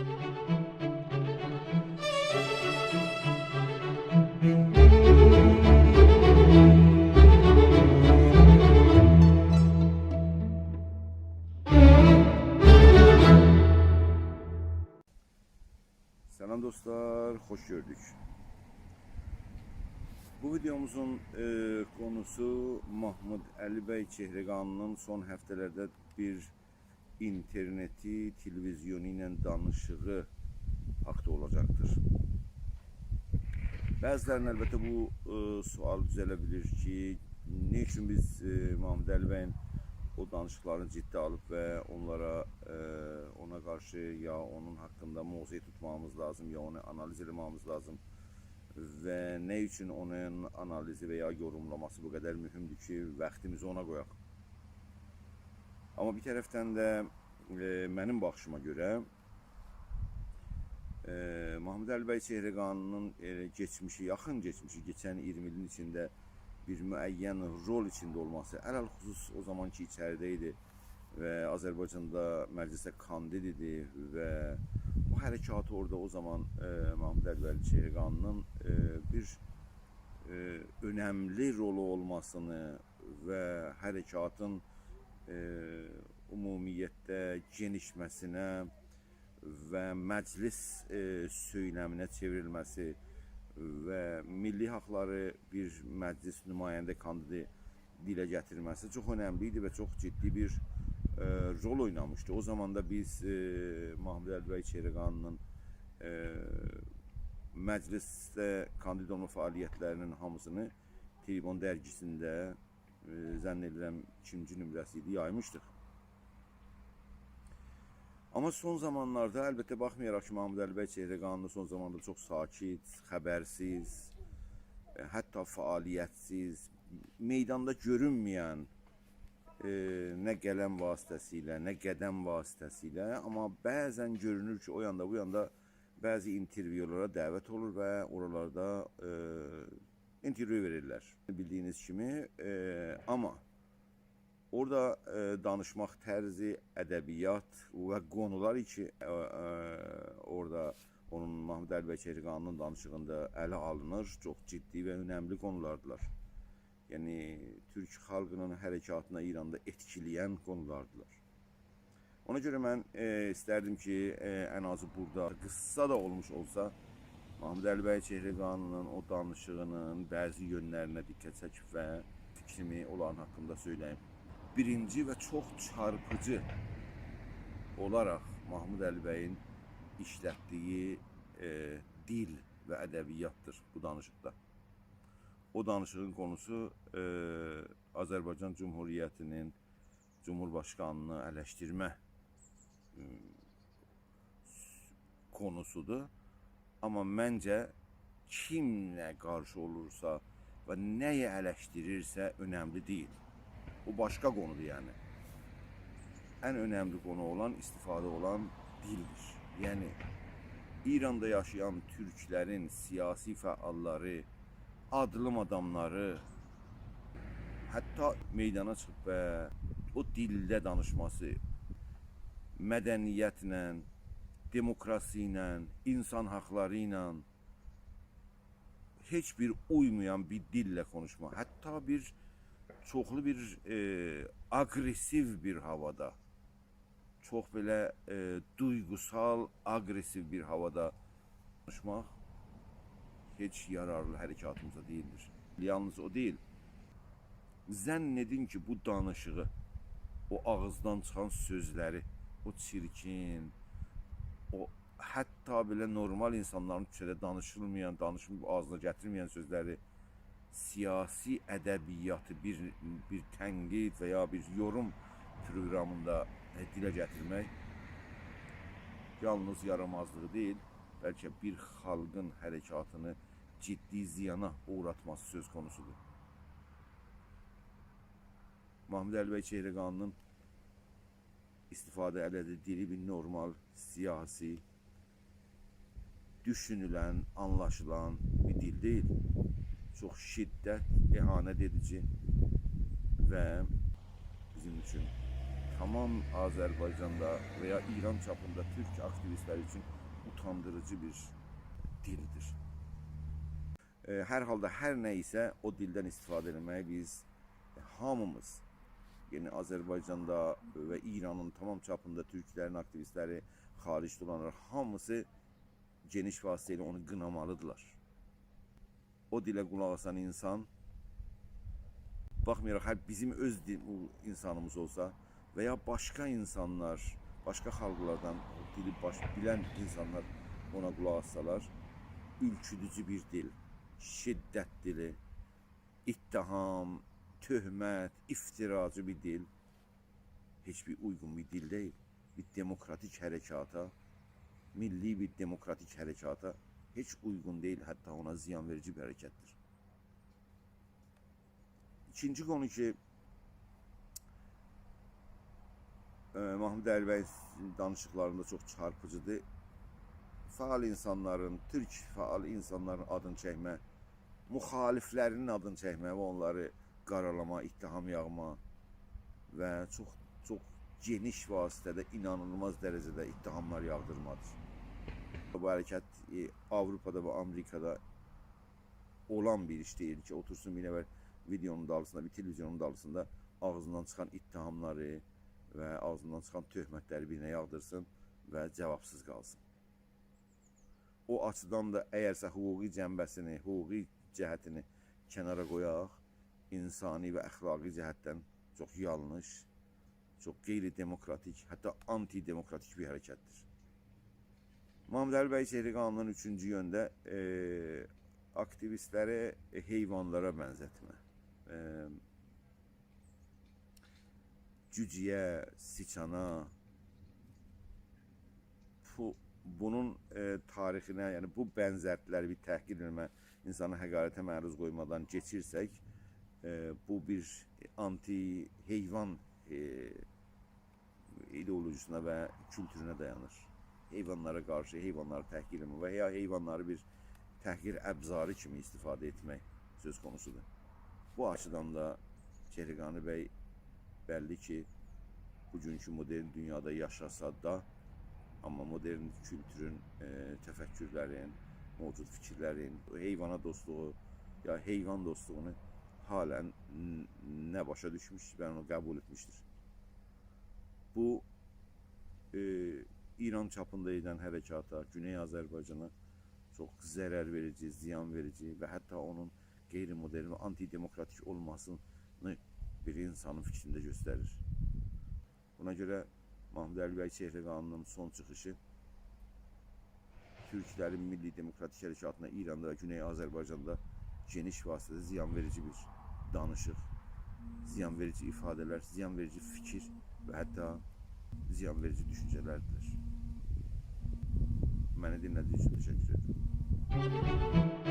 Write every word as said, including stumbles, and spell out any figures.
سلام دوستلار، خوش گؤردوک. بو ویدئوموزون، ائ، قونوسو محمودعلی بی چهرگانی‌نین سون هفته‌لرده بیر اینترنتی، تلویزیونو ایله دانیشیغی حاقدا اولاجاقدیر. بعضی‌لرین البته بو، ائ، سؤال دوزه‌له بیلیر کی، نه اوچون بیز، ائ، محمودعلی بیین او دانیشیقلارینی جدی آلیب و اونلارا، ائ، اونا قارشی یا اونون حاقیندا موضع توتمامیز لازیم، یا اونو آنالیز ائله‌مه‌میز لازیم و نه اوچون اونون آنالیزی و یا یوروملاماسی بو قدر مهمدور کی، واختیمیزی اونا قویاق؟ آمما بیر طرفدن ده، ائ، منیم باخیشیما گؤره، ائ، محمودعلی بی چهرگانی‌نین ائله کئچمیشی، یاخین کئچمیشی، کئچن اییرمی ایلین ایچینده بیر معین رول ایچینده اولماسی، علی‌الخصوص او زامان کی ایچریده ایدی و آذربایجاندا مجلسه کاندید ایدی و او حرکاتی اورادا او زامان، ائ، محمودعلی بی چهرگانی‌نین، ائ، بیر، ائ، اؤنملی رولو اولماسینی و حرکاتین، ائ، عمومیتده گئنیشمه‌سینه و مجلس، ائ، سؤیلمینه چئوریلمه‌سی و میللی حاقلاری بیر مجلس نماینده کاندیدی دیله گتیرمه‌سی چوخ اؤنملی ایدی و چوخ جدی بیر، ائ، رول اوینامیشدی. او زامان دا بیز، ائ، محمودعلی بی چهرگانی‌نین، ائ، مجلسده کاندید اولما فعالیت‌لری‌نین هامیسینی تریبون درگیسینده، ائ، ظن ائدیرم، ایکینجی نمره‌سی ایدی، یایمیشدیق. آمما سون زامانلاردا، البته، باخمایاراق کی، محمودعلی بی چهرگانلی سون زاماندا چوخ ساکت، خبرسیز، ائ، حتی فعالیت‌سیز، میداندا گؤرونمه‌ین، ائ، نه قلم واسطه‌سیله، نه قدم واسطه‌سیله، آمما بعضا گؤرونور کی، او یاندا، بو یاندا بعضی اینترویولارا دعوت اولور و اورالاردا، ائ، اینترویو وئریرلر. بیلدیگینیز کیمی، ائ، آمما اورادا، ائ، دانیشماق طرزی، ادبیات و قونولار کی، ائ، ائ، اورادا اونون، محمودعلی بی چهرگانی‌نین دانیشیغیندا اله آلینیر، چوخ جدی و اؤنملی قونولاردیلار. یعنی، تورک خالقی‌نین حرکاتینا ایراندا ائتکیله‌ین قونولاردیلار. اونا گؤره من، ائ، ایستردیم کی، ائ، ان آزی بورادا قیسا دا اولموش اولسا، محمودعلی بی چهرگانی‌نین او دانیشیغی‌نین بعضی یؤنلرینه دقت چکیب و فیکریمی اونلارین حاقیندا سؤیله‌ییم. بیرینجی و چوخ چارپیجی اولاراق محمودعلی بیین ایشلتدیگی، ائ، دیل و ادبیاتدیر بو دانیشیقدا. او دانیشیغین قونوسو، ائ، آذربایجان جمهوریتی‌نین جمهورباشقانینی الشدیرمه، م، قونوسودور. آمما منجه، کیم نه قارشی اولورسا و نه‌یی الشدیریرسه، اؤنملی دئییل. او باشقا قونودور، یعنی. ان اؤنملی قونو اولان، استفاده اولان دیلدیر. یعنی، ایراندا یاشایان تورکلرین سیاسی فعاللاری، آدلیم آداملاری حتی میدانا چیخیب و او دیلده دانیشماسی، مدنیتله، دموکراسی ایله، اینسان حاقلاری ایله هئچ بیر اویمایان بیر دیلله قونوشما، حتی بیر چوخلو بیر، ائ، آگرسیو بیر هاوادا، چوخ بئله، ائ، دویغوسال، آگرسیو بیر هاوادا دانیشماق هئچ یارارلی حرکاتیمیزا دئییلدیر. یالنیز او دئییل. ظن ائدین کی، بو دانیشیغی، او آغیزدان چیخان سؤزلری، او چیرکین، او حتی بئله نورمال اینسانلارین کوچه‌ده دانیشیلمایان، دانیشیب آغزینا گتیرمه‌ین سؤزلری سیاسی ادبیاتی بیر، بیر تنقید و یا بیر یوروم پروقرامیندا، ائ، دیله گتیرمک یالنیز یارامازلیغی دئییل، بلکه بیر خالقین حرکاتینی جدی زیانا اوغراتماسی سؤز قونوسودور. محمودعلی بی چهرگانی‌نین استفاده ائله‌دیگی دیلی بیر نورمال، سیاسی، دوشونولن، آنلاشیلان بیر دیل دئییل. چوخ شدت، اهانت ائدیجی و بیزیم اوچون تمام آذربایجاندا و یا ایران چاپیندا تورک آکتیویستلری اوچون اوتاندیریجی بیر دیلدیر. ائ، هر حالدا هر نه ایسه او دیلدن استفاده ائله‌مه‌یی بیز هامیمیز، یعنی آذربایجاندا و ایرانین تمام چاپیندا تورکلرین آکتیویستلری، خارجده اولانلار هامیسی گئنیش واسطه ایله اونو قینامالیدیرلار. او دیله قولاق آسان اینسان، باخمایاراق هر بیزیم اؤز دیل، او اینسانیمیز اولسا و یا باشقا اینسانلار، باشقا خالقلاردان او دیلی باش، بیلن اینسانلار اونا قولاق آسسالار، اورکودوجو بیر دیل، شدت دیلی، اتهام، تهمت، افتراجی بیر دیل هئچ بیر اویغون بیر دیل دئییل. بیر دموکراتیک حرکاتا، میللی بیر دموکراتیک حرکاتا هئچ اویغون دئییل، حتی اونا زیان وئریجی بیر حرکتدیر. ایکینجی قونو کی، ائ، محمود علی بیین دانیشیقلاریندا چوخ چارپیجیدیر. فعال اینسانلارین، تورک فعال اینسانلارین آدینی چکمه، مخالفلرینین آدینی چکمه و اونلاری قارالاما، اتهام یاغما و چوخ، چوخ گئنیش واسطه‌ده، اینانیلماز درجه‌ده اتهاملار یاغدیرمادیر. بو حرکت، ائ، آوروپادا و آمریکادا اولان بیر ایش دئییل کی، اوتورسون بیر نفر ویدئونون دالیسیندا، بیر تلویزیونون دالیسیندا آغزیندان چیخان اتهاملاری و آغزیندان چیخان تهمتلری بیرینه یاغدیرسین و جاوابسیز قالسین. او آچیدان دا، اگرسه حقوقی جنبه‌سینی، حقوقی جهتینی کنارا قویاق، اینسانی و اخلاقی جهتدن چوخ یانلیش، چوخ غیر دموکراتیک، حتی آنتی دموکراتیک بیر حرکتدیر. محمودعلی بی چهرگانی‌نین اوچونجو یؤنده، ائ، آکتیویستلری حیوانلارا بنزتمه. ائ، جوجویه، سیچانا، بو، بونون، ائ، تاریخینه، یعنی بو بنزرتیلری بیر تحقیر ائله‌مه، اینسانی حقارته معروض قویمادان کئچیرسک، ائ، بو بیر آنتی حیوان، ائ، ایدئولوژیسینه و کولتورونه دایانیر. حیوانلارا قارشی، حیوانلاری تحقیر ائله‌مه و یا حیوانلاری بیر تحقیر ابزاری کیمی استفاده ائتمک سؤز قونوسودور. بو آچیدان دا چهرگانی بی بللی کی، بوگونکو مدرن دونیادا یاشاسا دا، آمما مدرن کولتورون، ائ، تفکرلرین، موجود فیکیرلرین، حیوانا دوستلوغو، یا حیوان دوستلوغونو حالا ن-، نه باشا دوشموش و اونو قبول ائتمیشدیر. بو، ائ، ایران چاپیندا ائدن حرکاتا، گونئی آذربایجانا چوخ ضرر وئریجی، زیان وئریجی و حتی اونون غیر مدرن و آنتی دموکراتیک اولماسینی بیر اینسانین فیکرینده گؤستریر. بونا گؤره محمودعلی بی چهرگانی‌نین سون چیخیشی تورکلرین میللی دموکراتیک حرکاتینا ایراندا و گونئی آذربایجاندا گئنیش واسطه‌ده زیان وئریجی بیر دانیشیق، زیان وئریجی ایفاده‌لر، زیان وئریجی فیکیر و حتی زیان وئریجی دوشونجه‌لردیر. منی دینله‌دیگینیز اوچون تشکر ائدیرم.